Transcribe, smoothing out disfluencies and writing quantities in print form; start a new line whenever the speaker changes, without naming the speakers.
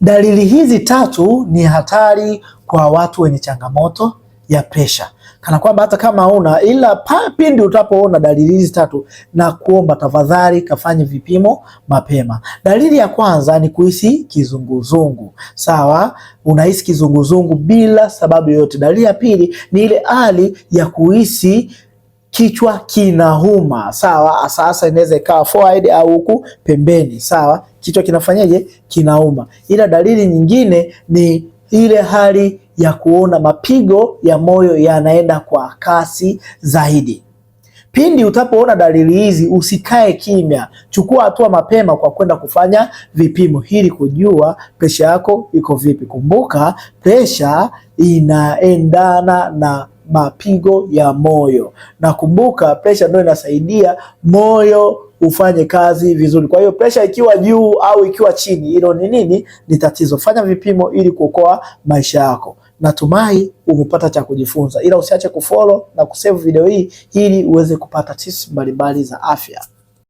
Dalili hizi tatu ni hatari kwa watu wenye changamoto ya presha, kana kwamba hata kama una ila pindi utapoona dalili hizi tatu, na kuomba tafadhali kafanye vipimo mapema. Dalili ya kwanza ni kuhisi kizunguzungu. Sawa, unahisi kizunguzungu bila sababu yoyote. Dalili ya pili ni ile hali ya kuhisi kichwa kinauma. Sawa, sasa inaweza ikawa forehead au huku pembeni. Sawa, kichwa kinafanyaje? Kinauma. Ila dalili nyingine ni ile hali ya kuona mapigo ya moyo yanaenda kwa kasi zaidi. Pindi utapoona dalili hizi, usikae kimya, chukua hatua mapema kwa kwenda kufanya vipimo ili kujua presha yako iko vipi. Kumbuka presha inaendana na mapigo ya moyo, na kumbuka presha ndio inasaidia moyo ufanye kazi vizuri. Kwa hiyo presha ikiwa juu au ikiwa chini, hilo ni nini? Ni tatizo. Fanya vipimo ili kuokoa maisha yako. Natumai umepata cha kujifunza, ila usiache kufollow na kusave video hii ili uweze kupata tips mbalimbali za afya.